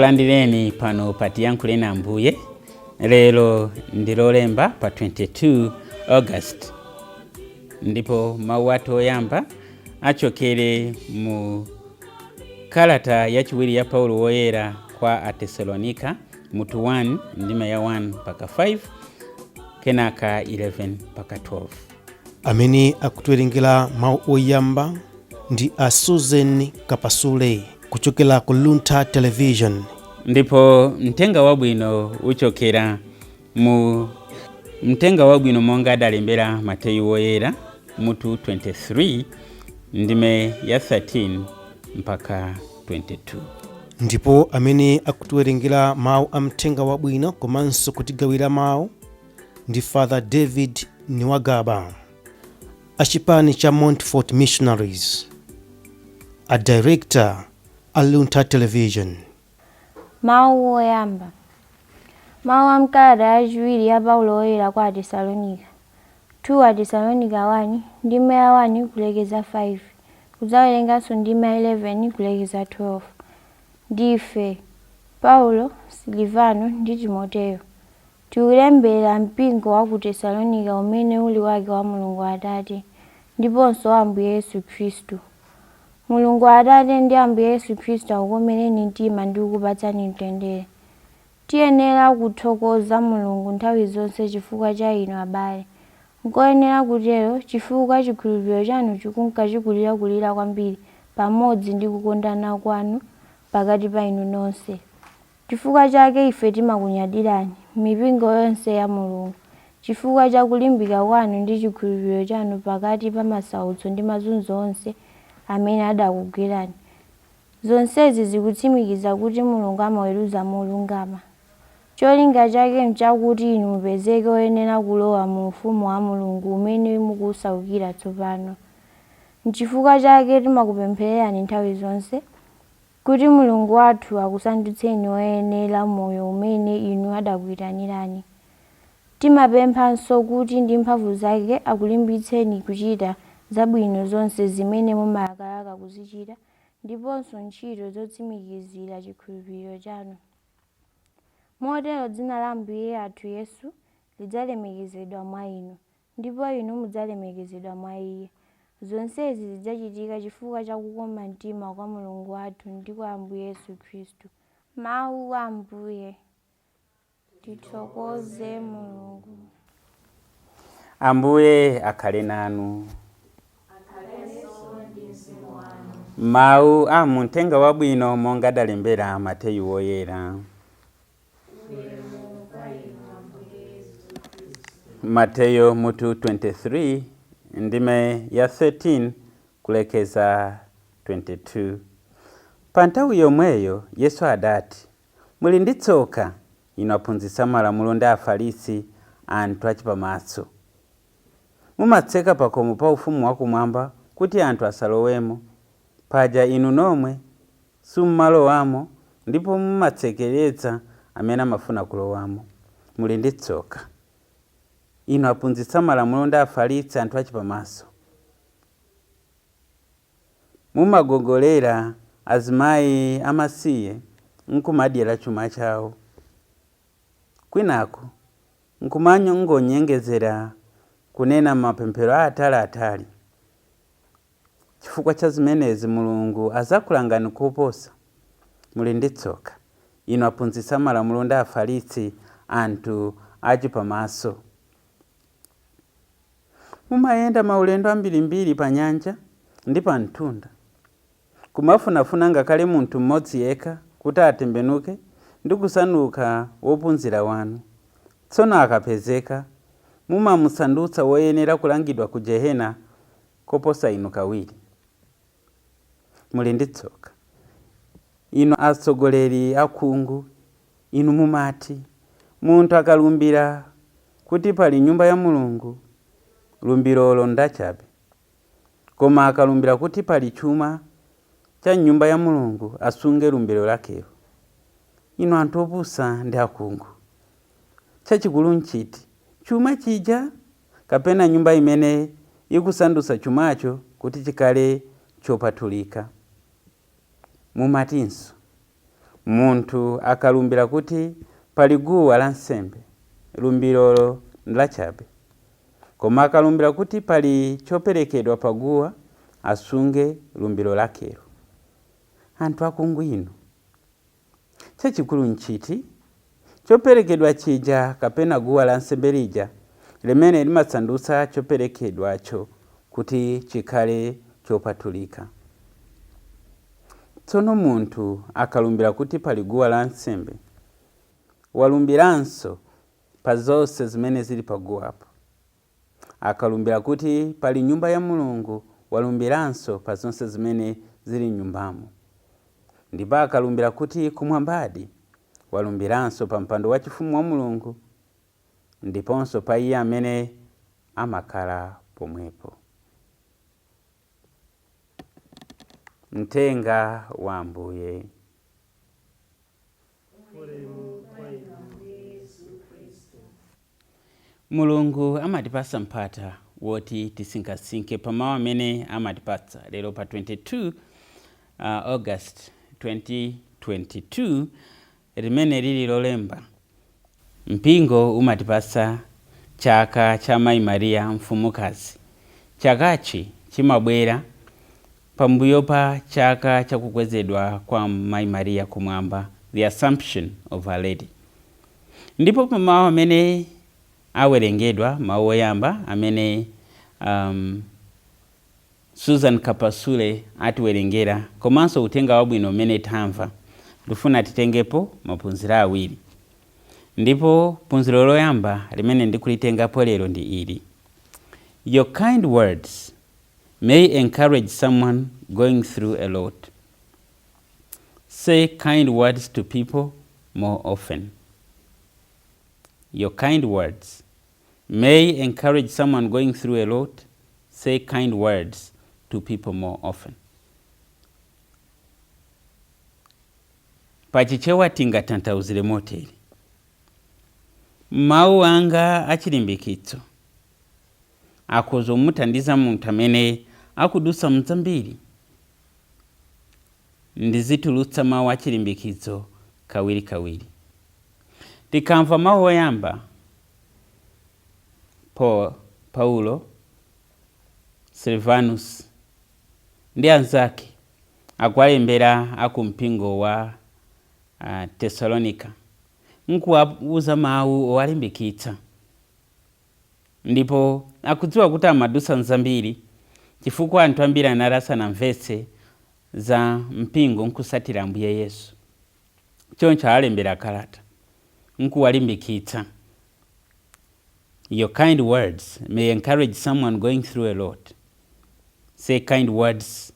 Tikulandireni pano pa Tiyankhuleni Ambuye. Lero ndi Lolemba pa 22 August, ndipo mawu athu oyamba achokere mu kalata yachiwiri ya Paulo Woyera kwa Atesalonika, mutu 1, ndima ya 1 mpaka 5, kenaka 11 mpaka 12. Amene akutiwerengera mawu oyamba ndi a Susan Kapasule kuchokera ku Luntha Television. Ndipo mthenga wabwino uchokera mu Mthenga Wabwino monga adalembera Mateyu Woyera, mutu 23, ndime ya 13 mpaka 22. Ndipo amene akutiwerengera mawu a mthenga wabwino komanso kutigawira mawu ndi Father David Niwagaba, achipani cha Montfort Missionaries, a director a Luntha Television. Mawu oyamba. Mawu a m'kalata yachiwiri ya Paulo Woyera kwa Atesalonika, 2 Atesalonika 1, ndime ya 1 kulekeza 5, kudzawerenganso ndime ya 11 kulekeza 12. Ndife, Paulo, Silivano ndi Timoteyo, tikulembera mpingo wa ku Tesalonika umene uli wake wa Mulungu Atate, ndiponso wa Ambuye Yesu Khristu. Mulungu Atate ndi Ambuye Yesu Khristu akukomereni mtima ndi kukupatsani mtendere. Tiyenera kuthokoza Mulungu nthawi zonse chifukwa cha inu abale. N'koyenera kutero chifukwa chikhulupiriro chanu chikunka chikulirakulira kwambiri pamodzi ndi kukondana kwanu pakati pa inu nonse. Chifukwa chake ife timakunyadirani m'mipingo yonse ya Mulungu, chifukwa cha kulimbika kwanu ndi chikhulupiriro chanu pakati pa masautso ndi mazunzo onse amene adakugwerani. Zonsezi zikutsimikiza kuti Mulungu amaweruza molungama. Cholinga chake nchakuti inu mupezeke oyenera kulowa mu Ufumu wa Mulungu umene mukuusaukira tsopano. Nchifukwa chake timakupemphererani nthawi zonse, kuti Mulungu wathu akusandutseni oyenera moyo umene inu adakuitanirani. Timapemphanso kuti ndi mphamvu zake akulimbitseni kuchita zabwino zonse zimene mumalakalaka kuzichita, ndiponso ntchito zotsimikizira chikhulupiriro chanu. Motero dzina la Ambuye athu Yesu lidzalemekezedwa mwa inu, ndipo inu mudzalemekezedwa mwa Iye. Zonsezi zidzachitika chifukwa cha kukoma mtima kwa Mulungu wathu ndi kwa Ambuye Yesu Khristu. Mawu a Ambuye. Tithokoze Mulungu. Ambuye akhale nanu. Mawu a mu Mthenga Wabwino monga adalembera Mateyu Woyera. Mateyo mutu 23 ndime ya 13 kulekeza 22. Pa nthawi yomweyo Yesu adati, Muli ndi tsoka, inu aphunzitsi amalamulo ndi Afarisi, anthu achipamaso! Mumatseka pakhomo pa Ufumu wakumwamba kuti anthu asalowemo. Paja inu nomwe simumalowamo ndipo mumatsekeretsa amene amafuna kulowamo. Muli ndi tsoka, inu aphunzitsi amalamulo ndi Afarisi, anthu achipamaso! Mumagogolera azimayi amasiye n'kumadyera chuma chawo, kwinaku n'kumangonyengezera kunena mapemphero aataliatali. Chifukwa cha zimenezi Mulungu adzakulangani koposa. Muli ndi tsoka, inu aphunzitsi amalamulo ndi Afarisi, anthu achipamaso! Mumayenda maulendo ambirimbiri panyanja ndi pamtunda, kumafunafuna ngakhale munthu mmodzi yekha kuti atembenuke ndi kusanduka wophunzira wanu. Tsono akapezeka, mumamusandutsa woyenera kulangidwa ku Jehena koposa inu kawiri. Muli ndi tsoka, inu atsogoleri akhungu! Inu mumati, Munthu akalumbira kuti pali Nyumba ya Mulungu, lumbirolo nlachabe. Koma akalumbira kuti pali chuma cha m'Nyumba ya Mulungu, asunge lumbiro lakelo. Inu anthu opusa ndi akhungu! Chachikulu nchiti, chuma chija kapena Nyumba imene ikusandutsa chumacho kuti chikhale chopatulika? Mumatinso, Munthu akalumbira kuti pali guwa lansembe, lumbirolo lachabe. Koma akalumbira kuti pali choperekedwa pa guwa, asunge lumbiro lakelo. Anthu akhungu inu, chachikulu nchiti, choperekedwa chija kapena guwa lansembe lija limene limasandutsa choperekedwacho kuti chikhale chopatulika? Tsono munthu akalumbira kuti pali guwa lansembe, walumbiranso pa zonse zimene zili pa guwapo. Akalumbira kuti pali nyumba ya Mulungu, walumbiranso pa zonse zimene zili m'nyumbamo. Ndipo akalumbira kuti kumwambadi, walumbiranso pa mpando wachifumu wa Mulungu ndiponso pa iye amene amakhala pomwepo. Mthenga wa Ambuye. Ulemu kwa inu, Yesu Khristu. Mulungu amatipatsa mpata woti tisinkhasinkhe pa mawu amene amatipatsa lero pa 22 August 2022, limene lili Lolemba. Mpingo umatipatsa chaka cha Mayi Mariya Mfumukazi. Chakachi chimabwera pambuyo pa chaka chakukwezedwa kwa Mayi Mariya kumwamba, the Assumption of Our Lady. Ndipo pa mawu amene awerengedwa, mawu oyamba amene Susan Kapasule atiwerengera komanso uthenga wabwino umene tamva, ndifuna titengepo maphunziro awiri. Ndipo phunziro loyamba limene ndikulitengapo lero ndi ili: Your kind words may encourage someone going through a lot. Say kind words to people more often. Your kind words may encourage someone going through a lot. Say kind words to people more often. Pachichewa tingatanthauzire motere: mawu anga achilimbikitso akhoza kumuthandiza munthu amene akudutsa mzambiri. Ndizitulutsa mawu achilimbikitso kawirikawiri. Tikamva mawu oyamba, Paulo, Silvanus ndi anzake akuwalembera akumpingo wa Tesalonika nkuwauza mawu owalimbikitsa, ndipo akudziwa kuti amadutsa mzambiri chifukwa anthu ambiri anali asanamvetse za mpingo nkusatira Ambuye Yesu. Choncho alembera kalata nkuwalimbikitsa. Your kind words may encourage someone going through a lot. Say kind words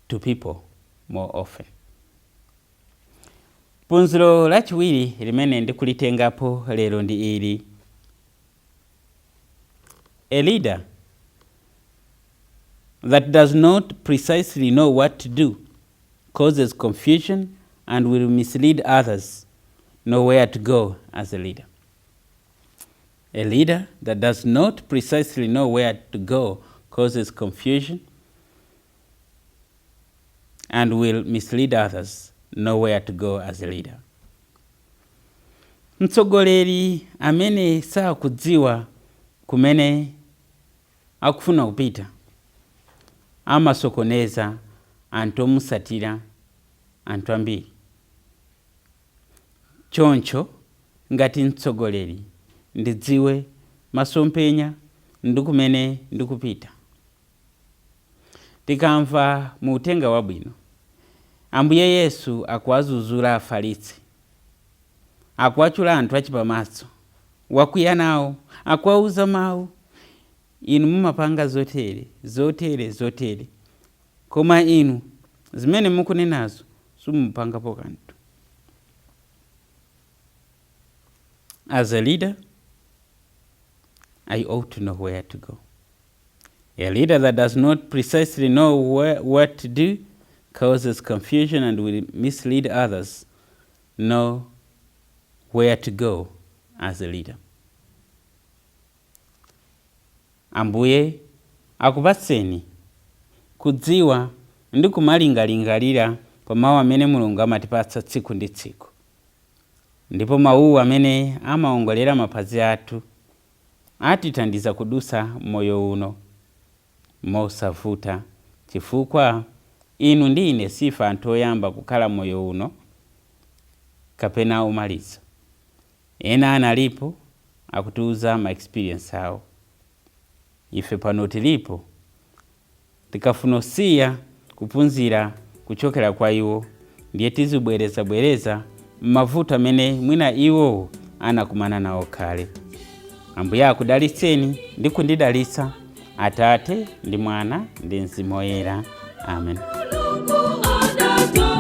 to people more often. Phunziro lachiwiri limene ndikulitengapo lero ndi ili: A leader that does not precisely know what to do causes confusion and will mislead others know where to go as a leader. A leader that does not precisely know where to go causes confusion and will mislead others know where to go as a leader. Mtsogoleri amene sakudziwa kumene akufuna kupita amasokoneza anthu omusatira, anthu ambiri. Choncho ngati mtsogoleri ndidziwe masomphenya ndi kumene ndikupita. Tikamva mu uthenga wabwino, Ambuye Yesu akuwazuzula Afarisi, akuwatchula anthu achipamaso, wakwiya nawo, akuwauza mawu: "Inu mumapanga zotere, zotere, zotere, koma inu zimene mukunenazo simupangapo kanthu." As a leader, I ought to know where to go. A leader that does not precisely know what to do causes confusion and will mislead others know where to go as a leader. Ambuye akupatseni kudziwa ndi kumalingalingalira. pa mawu amene Mulungu amatipatsa tsiku ndi tsiku. Ndipo mawuwa amene amaongolera mapazi athu atithandiza kudusa moyo uno mosavuta, chifukwa inu ndi ine sife anthu oyamba kukhala moyo uno kapena omaliza. Ena analipo akutiuza ma experience awo. Ife pano tilipo, tikafuna kusiya kuphunzira kuchokera kwa iwo, ndiye tizibwerezabwereza mavuto amene mwina iwo anakumana nawo kale. Ambuye akudalitseni ndi kundidalitsa, Atate ndi Mwana ndi Mzimu Woyera. Amen. Mulungu adatola.